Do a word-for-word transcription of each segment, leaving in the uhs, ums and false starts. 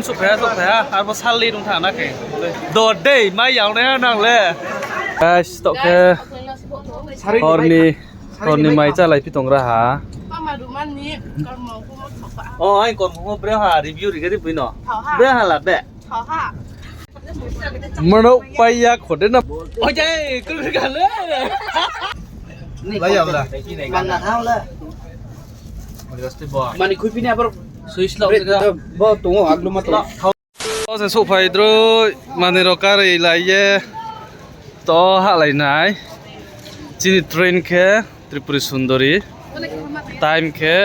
Souhphai ha, souhphai ha, arbo sal le rung tha na khe. Dor dei, mai yag nai ha nang le. Guys, to khe horni, horni mai chálai phi tong ra ha. O, aini kormo pho bre ha, review ri khe ri bui no. Bre ha la be. Mano pai ya khode na. Oi, jai, kul kul kal le. Lai ya bla. Mani khui phi ni abar. Sui slok. Bo tongo aglu ma tongo. O se souhphai droi, mani rao kari lai ye. To hahlai nai. Chini train khe Tripuri Sundari. Time khe,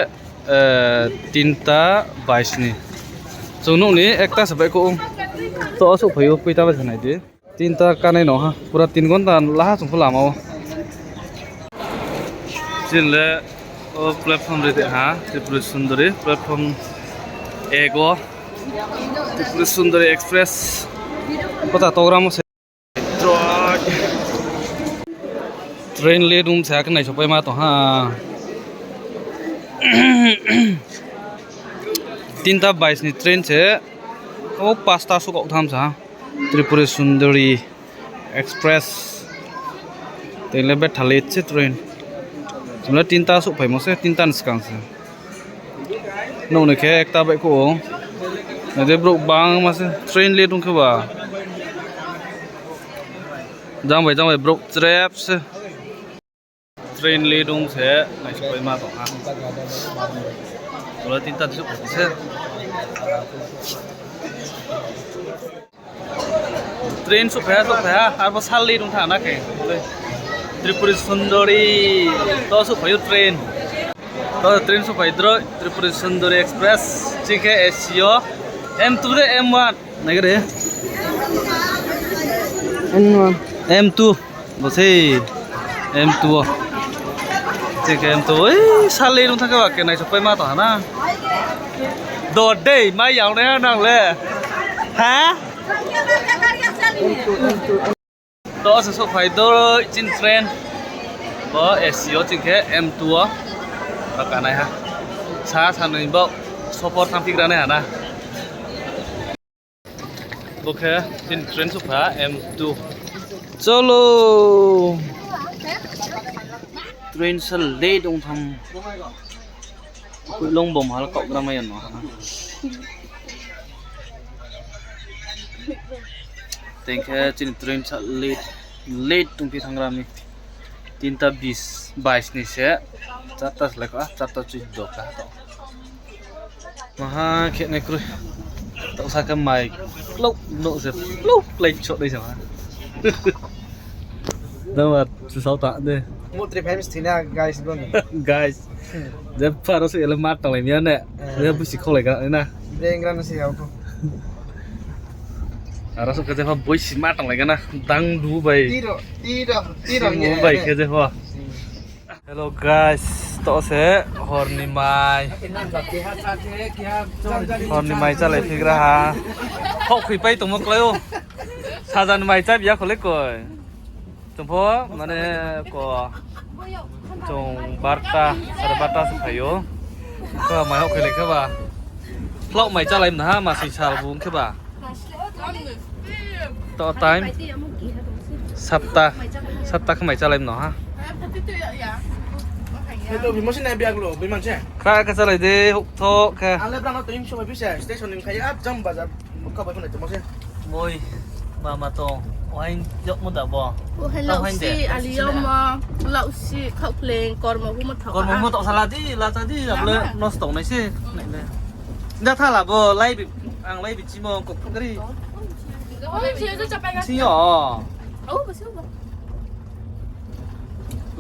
eh, tinta bais ni. Chung nuh ni ekta se baihkhouh ou. To souhphai ou, koita bai se nai di. Tinta kanai no ha. Pura tin ghonta laha chung pho lama ou. Chini le o platform re de ha, Tripuri Sundari, platform ego. Tripuri Sundari Express. Kota togram o se. Train late ong sa khe naisouhpai ma tong ha. Tinta bais ni train se. O pasta sukaoh tham sa. Tripuri Sundari Express. Tei le betha late se train. Chung le tinta souhphaimo se, tinta ni skang se. Nung ni khe ekta baihkhouh ou. Nai di brouh bangma se train late ong khe ba. Jang bai jang bai brouh chrep se. Train late ong se naisouhpai ma tong ha. Chung le tinta souhphai se. Train souhphai ha, souhphai ha, arbo sal le rung tha na khe. Tripuri Sundari, to souhphai ou train. To train souhphai droi, Tripuri Sundari Express, chini khe A C o, M two de M one, nai khe de. M two, bo sei, M two o. Chini khe M two, oi, sal le rung tha khe ba khe naisouhpai ma tong ha na. Dor dei, mai yag nai ha nang le. Ha? To se souhphai droi chini train. Bo A C o chini khe M two o. Ba kanai ha. Sa sanoi bo sopor thanngphi gra nai ha na. Bo khe chini train souhphai ha M two. Cholo. Train sa late ong tham. Kuilong bom hal kaoh gra mai ya no ha. Tei khe chini train sa late, late tongphi thanng gra mi. Tinta bis, bais ni se, charta se lai kha, charta choddo kha to. Maha khe nai kroi. Taohsa khe mai klou, nouh se klou, plai soh dei se ma. Dama, se sao ta de. Mutri phaimi sthina, guys, boni. Guys. Je pharo se ele ma tanglai mi ya ne. Je busi kholai ga na. Brengra no se yao kho. Aro so khe je pha boisi ma tanglai ga na. Dang du bai. Tiro, tiro, tiro. Bai khe je pha. Hello guys, to se horni mai. Horni mai chálai phigra ha. Khouh khuipai tongmo klai ou. Saja ni mai chábi ya kho le koi. Chung pho mane ko chung barta, sare barta se phai ou. Khe mai houh khe le khe ba. Khlouh mai chálai mna ha, ma soi sal bu ong khe ba. To time sapta, sapta khe mai chálai mno ha. Khra khe chálai de, houh tho khe. Ang le brang no tui msung bai pisa station ni khai ap jam bazar. Bukha bai phone tongmo se. Moi, mama tong, ohain yokmo da bo. Ohain tong hain de, lausi, ali yokmo, lausi, khauh pleng, kormo humo thaoh. Kormo humo thaoh sala di, la cha di, able nosto nai se. Nai le. Da thala bo, lai bi, ang lai bi chimo, kok kok ri. Ching yo.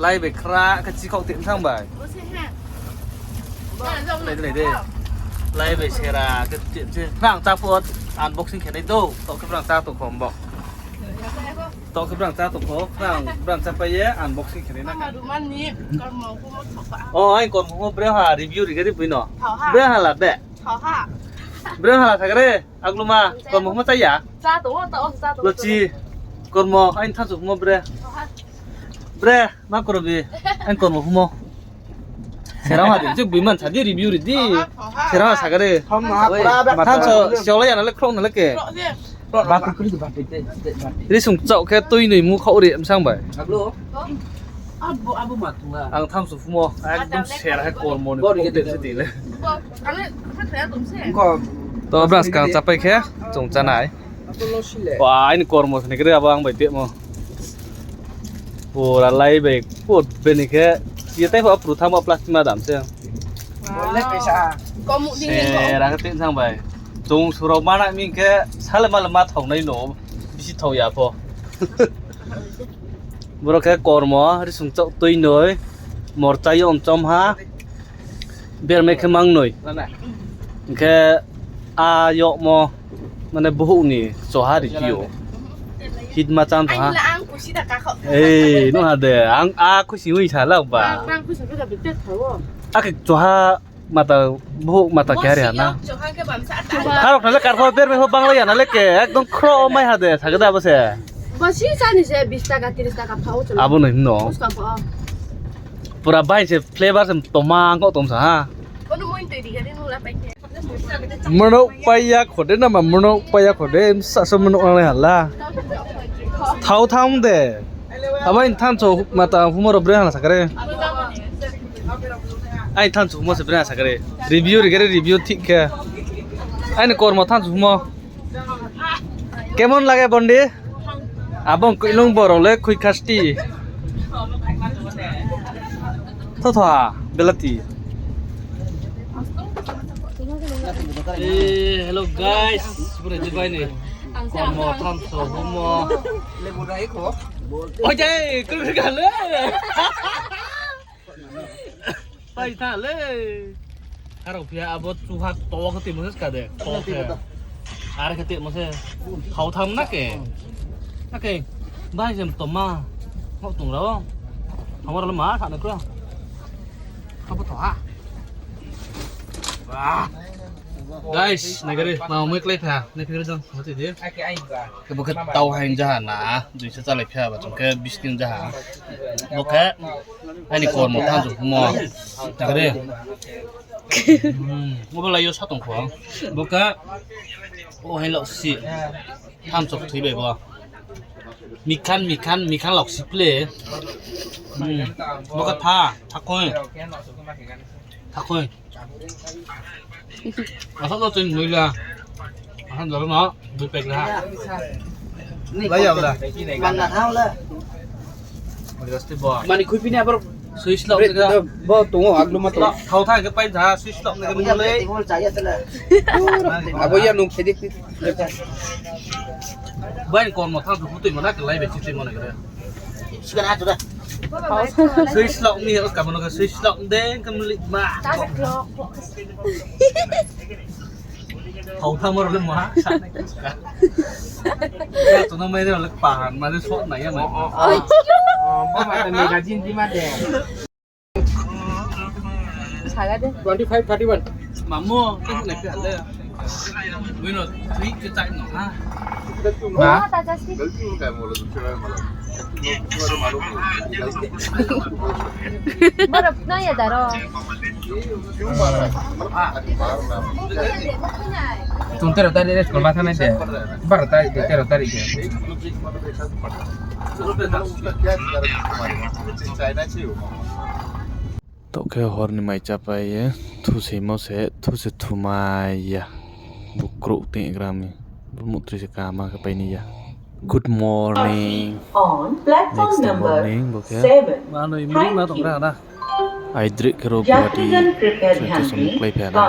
Lai bai khra khe chikhok tin thang bai. Nai de, nai de. Lai bai sera khe tin se. Nang cha pho unboxing khe nai do. To khe brang cha tong kho bo. To khe brang cha tong kho. Nang brang cha pai ye unboxing khe nai na. O, ai kormo humo bre ha review ri gari bui no. Bre ha la be. Bre ha la thagre. Agluma, kormo humo chaya? Cha tong ou, ta o cha tong ou. Lochi, kormo, aini thansu humo bre. Bre, ma korobi, aini kormo humo. Serang ha di, je bui man sa di review ri di. Serang ha sa kare. Thanso, siolai ya na le khrouh na le ke. Risung kchaoh khe tuinoi mukhaoh ri msang bai. Ang thanso phumo, ekdom sera hai kormo ni pokte se ti le. To brush kang chapai khe, chung chánai. Wa, aini kormo sini kere abo ang bai temo. Pura lai bai, put bini khe, ye tai pho apru thang bo plastic ma dam se. Sera khe tin thang bai. Chung surao mana mi khe, sale male ma thao nai no, bisi thao ya pho. Boro khe kormo, risung kchaoh tuinoi, morcha yom chom ha. Bermai khe mangnoi. Hing khe a yagmo, mane bohouh ni choha ri phi ou. Hit ma cham tha ha. Ei, nuh ha de, ang a khuisi oi sa la ba. Akhe choha mata, bohouh mata khe ha ri ha na. Harok na le karpho bermai pho banglai ya na le ke, ekdom khro mai ha de, sa khe da bo se. Abo no himno. Pura bai se flavor se toma ang kho tom sa ha. Mnouh pai ya kho de nama, mnouh pai ya kho de, msa so mnouh ang le ha la. Thao tham de. Abo aini thanso mata humor bre ha na sa kare. Aini thanso humo se bre ha sa kare. Review ri kare review thik khe. Aini kormo thanso humo. কেমন লাগে বন্ডি? Abo koilung borok le khui khasti. Tho tho ha, belati. Eh, hello guys. Bro, di bai ni. Kormo thanso humo. Oi jai, kul kul kale. Pai tha le. Aro phiya abo chuha to khe timo se ska de. To khe. Are khe timo se. Thao tham na ke. Na ke. Bai sem toma. Mo tung ro. Thao ro ma sa na kro. Abo to ha. Wah. Guys, nai gari ma mui klai pha. Nai phir jang. Mo ti di. Ke bo khe tau haing jaha na, duisa chalai phiya ba, chung khe biskin jaha. Bo khe, aini kormo thanso humo. Takre. Hmm, bo bo lai yo sa tong kho. Bo khe, o haing lok si. Thanso thoi bai bo. Mikhan, mikhan, mikhan lok si ple. Hmm, bo khe tha, tha khoi. Tha khoi. Asa to tin nui la. Asa jor no, dui pek la. Lai ya la. Mani khui pini abar. Switch lock ni ka. Bo tongo aglu ma to. Thao thang ke pai tha, switch lock ni ka mung le. Abo ya nung phedik. Bai kormo thang tu putui mana ke lai be chitui mana ke. Switch lock ni, o kabono khe switch lock de, khe mlik ma. Thao thamo role ma. Ya to no mai role pahan ma de so na ya ma. Bo ma ta magazine di ma de. Saga de. Twenty five, thirty one. Mamo, khe na khe le. Wino, three ke tai no ha. Ma? Borok nai ya daro. Chung tero tarik school ma thangnai de. Baro tarik de, tero tarik de. Toh khe hor ni mai chapai ye, thu se mo se, thu se thumai ya. Bo krouh teng gram ni, bo muhtri se kaham khe paini ya. Good morning. Next day morning, bo khe. Manoi mri ma tong ra na. Aidrih khe ro Guwahati train station klai pha na.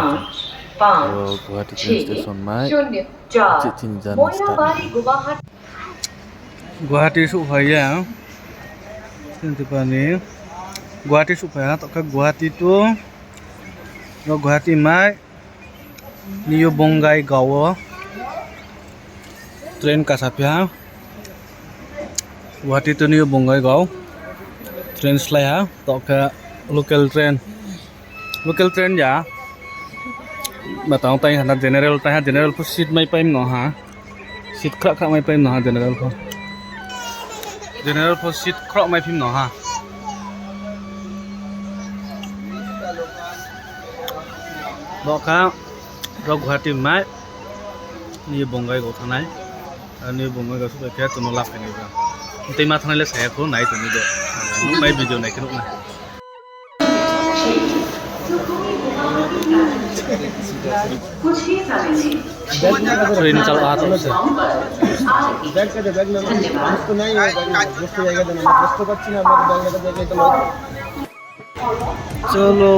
Ro Guwahati train station mai. Chini journey start. Guwahati souhphai ya. Chini tipani Guwahati souhphai ha, tokha Guwahati to. Ro Guwahati mai New Bongaigaon o train kasa phi ha. Guwahati to New Bongaigaon train slái ha, tokha local train. Local train ya. Matang tai ha na general tai ha, general pho seat mai pai no ha. Seat khra khra mai pai no ha general pho. General pho seat khra mai phim no ha. Bo kha, ro Guwahati mai, New Bongaigaon thanng nai. New Bongaigaon souhphai khe chung no laphai nai bra. Tei ma thanng nai le sa ya kho, nai tong ni de. Nuh nai video nai khe nuh nai. Train chalo ha tong se. Chalo,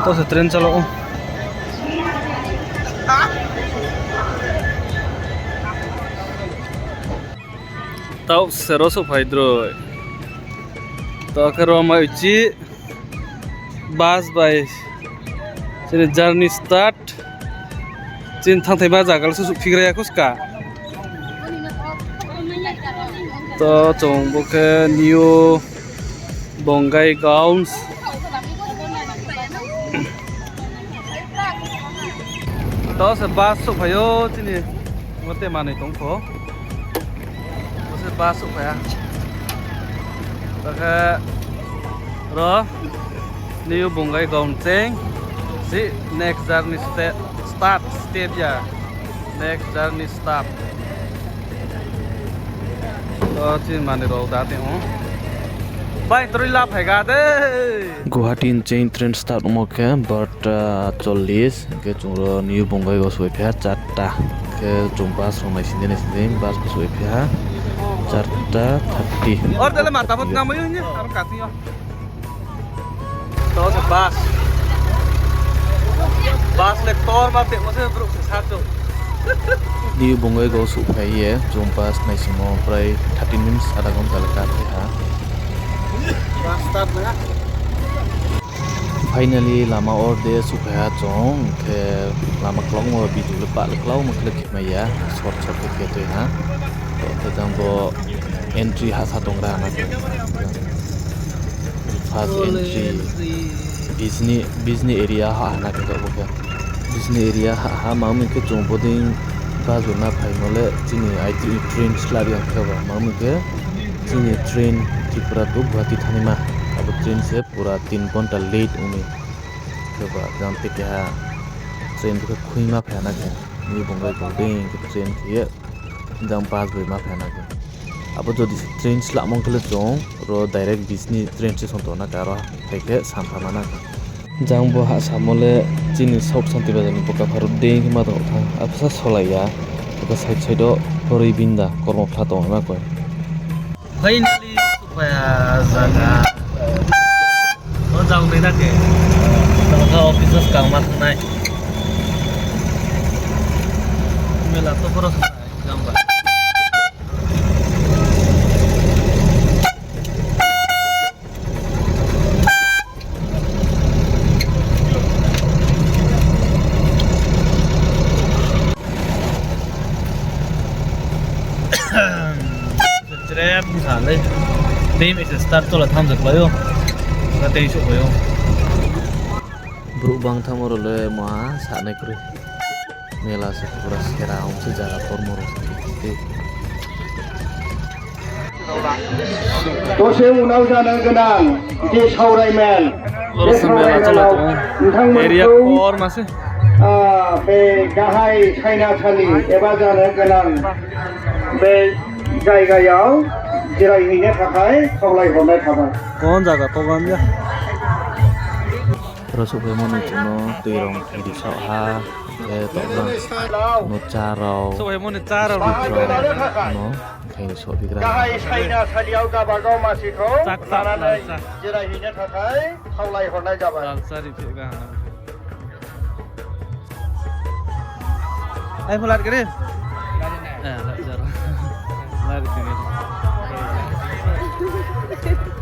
to se train chalo. Taoh se ro souhphai droi. To khe ro mai uchi bus bai chini journey start. Chini thanngthaima zaga le susuh phigra ya kho ska. To chung bo khe New Bongaigaon. To se bus souhphai ou chini. Bo te manoi tong pho. Bo se bus souhphai ha. To khe ro New Bongaigaon cheng si next journey sta-, start state ya. Next journey start. To chini manoi rao da tong ou. Bai, troi la phai ga de. Guwahati ni cheng train start ongmo khe barta chollis, hing khe chung ro New Bongaigaon souhphai phi ha charta. Hing khe chung bus rao naising dei, naising dei, bus pho souhphai phi ha charta thirty. Or dele mata bo tnamai ni, aro kati yo. To se bus. Bus le ktor ma temo se brouh se sa chung. New Bongaigaon souhphai ye, chung bus naisingmo prai thirty minutes, adha ghonta le kha phai ha. Bus start na. Finally, lama orde souhphai ha chung, hing khe lama klokmo video le pah le klaumo khe le khemai ya, short short khe khe tui ha. To khe jang bo entry hahsa tong gra na khe. First entry. Bisni, Bisni area ha na khe bo khe. Bisni area ha, ha ma mi khe chung bodei bus bai ma phaimo le chini I T train sla ri ang khe ba. Ma mi khe chini train Tripura to Guwahati thanngnaima. Abo train se pura tin ghonta late ong mi. Khe ba jang te keha train khe khuima phai na khe. New Bongaigaon dei khe train khe ye jang bus bai ma phai na khe. Abo jodi se train slamo khe le chung ro direct Bisni train station tong na khe aro phai khe sampha ma na khe. Jang bo hahsamo le chini South Santi Bazar ni Bokapha road dei khe ma tong tha. Abo sa solai ya. Abo side side o horoi binda kormo phla tong na koi. Finally, souhphai ha zaga. O jang nai na khe. Tamo kha office o skang ma thanng nai. Mela to boro sa nai, jang ba. Chrep sa le. Tei mese start tola thamjak lai ou. Ka tei souhphai ou. Brouh bang thanngmo rao le ma sanai kroi. Mela se pura sera ong se zaga kormo rao se tei. Tose unau jano gnang je saoraimel, oro se mela chola tong ou. Area korma se. Ah, be gahai sainasani eba jano gnang be jaiga yao jirai hing ye thakhai khaolai hornai thabai. Kon zaga to gan ya. Oro souhphaimo ni chung no tui rao ri sao ha, khe tokma no chá rao, biscuit rao no khaini sohphigra. Gahai saina saliao gabagao masi khou lananai jirai hingna thakhai khaolai hornai jabai. Ai pho lat kari.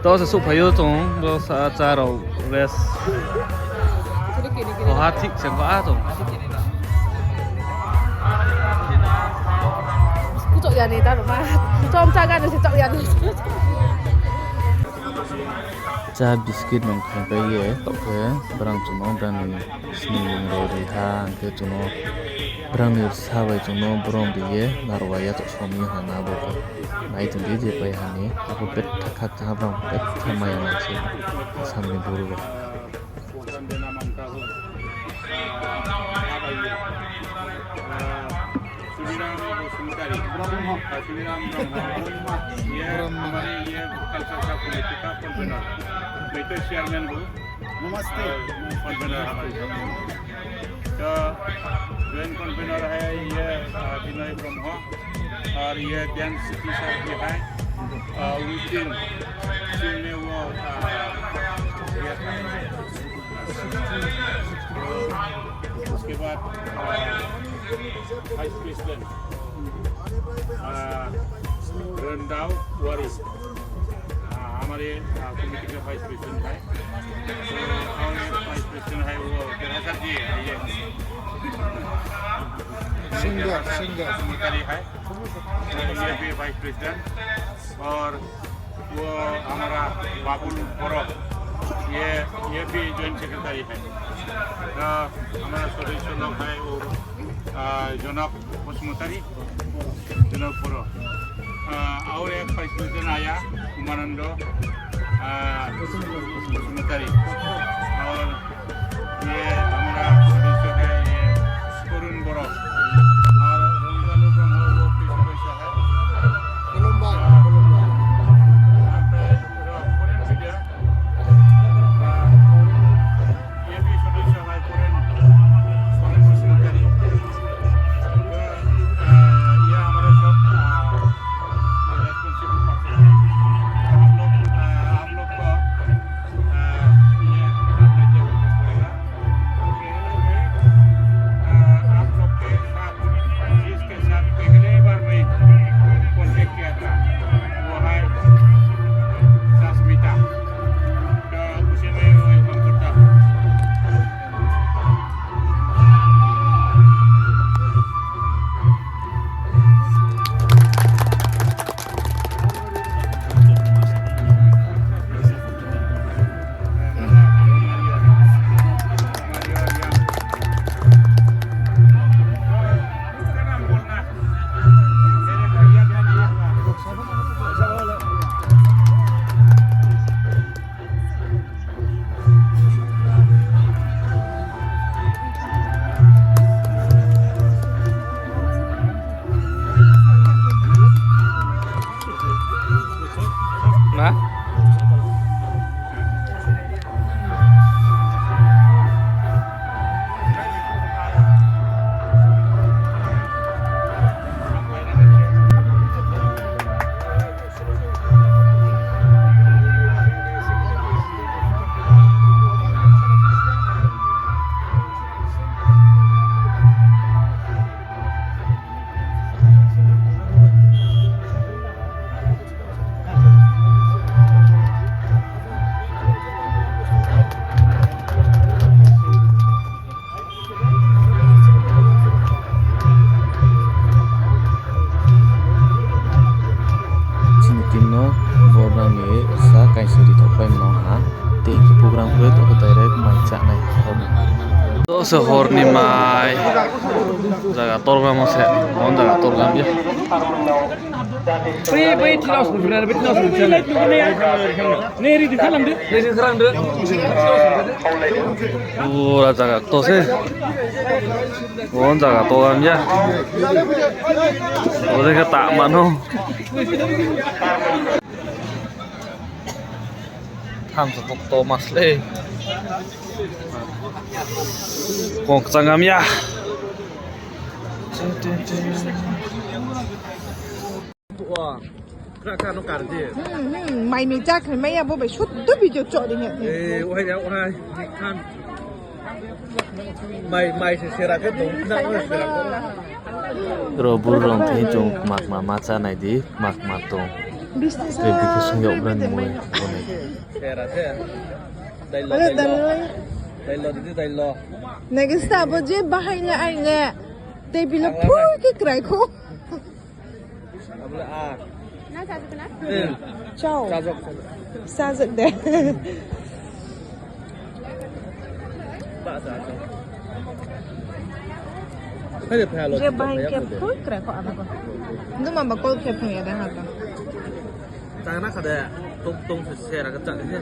To se souhphai ou chung, bo sa chá rao rest. Oha thik se ba a chung. Kuchok ya ni ta rao ma. Chom chá ga ni se chok ya ni. Chá biscuit nung khaingpai ye, tokhe brang chung no brang ni sning rao ri ha, hing khe chung no brang ni sa bai chung no brom ri ye, narwa ya chok som ye ha na bo khe. Nai tong di je pai ha ni, abo pet thak khak tha brang pet tha maya nang se, Assam ni buru rao. Ram Basumatary, Brahma। Kashmiram Brahma। ये हमारे ये culture का committee का convener, मैं तो chairman हूँ। नमस्ते। Convener हमारे। तो joint convener है ये, अ, विनय ब्रह्म, और ये dance teacher भी है, अ, within team में वो, अ, ये था। उसके बाद, अ, vice president, अ, रंडाव वारिस, अ, हमारे, अ, committee का vice president है। तो और vice president है वो गंगाधर जी, ये। Singer, singer। Singer है। ये भी vice president। और वो हमारा बाबुल बोरो, ये, ये भी joint secretary है। अ, हमारा सदस्य लोग है वो, अ, जनक बसुमतारी, जनक बोरो। अ, और एक vice president आया, उमानंद, अ, बसुमतारी। और ये हमारा सदस्य है, ये अरुण बोरो। और रंजालु ब्रह्म वो भी सदस्य है। खुलुमबाय, खुलुमबाय। ओमफ्राय र-, foreign media, आ, ये भी सदस्य है, foreign, foreign secretary। आ, ये हमारे सब, आ, responsible person है। हम लोग, आ, हम लोग को अ, ये आप लोग के ऊपर पड़ेगा। अ, आप लोग के साथ, जिसके साथ पहले बार मैं contact किया था, वो है सस्मिता। तो उसे मैं welcome करता हूँ। Chini team no ball rang ni sa kaisa ri thok pai mano ha. Tei hing khe program khe tong khe direct mai chánai hor ni. To se hor ni mai. Jaga torgamo se. Mon jaga torgam ya. Bai, bai, tilas ni friend, bai, tilas ni friend. Ni ready khalam de, ready khalam de. Pura jaga to se. Bon jaga to am ya. Ode khe ta mano. Tham sa tok to mas le. Kong chang am ya. Wa, kra kra no kar di. Hmm, hmm, mai ni chak mai ya bo bai sut do video chok di nge. Eh, wahai ya, wahai. Kan. Mai, mai se sera ke dong, na, na, sera ke. Ro bur rong thing chung kma kma ma chánai di, kma kma tong. Tei bikhe sung yag bran mui, bo nai. Sera se. Dai lo, dai lo. Dai lo, didi, dai lo. Nai ke sa bo je bahai le ai le. Tei bilo phui ke krai kho. Abo le a. Na chajak na? Hmm. Chao. Chajak, chajak. Chajak de. Ba chajak. Hai de phalo. Je bahai ke phui krai kho ano ko. Numa ba call khe phung ya de ha ko. Chang na kha de. Tung tung se se ra ka chang de.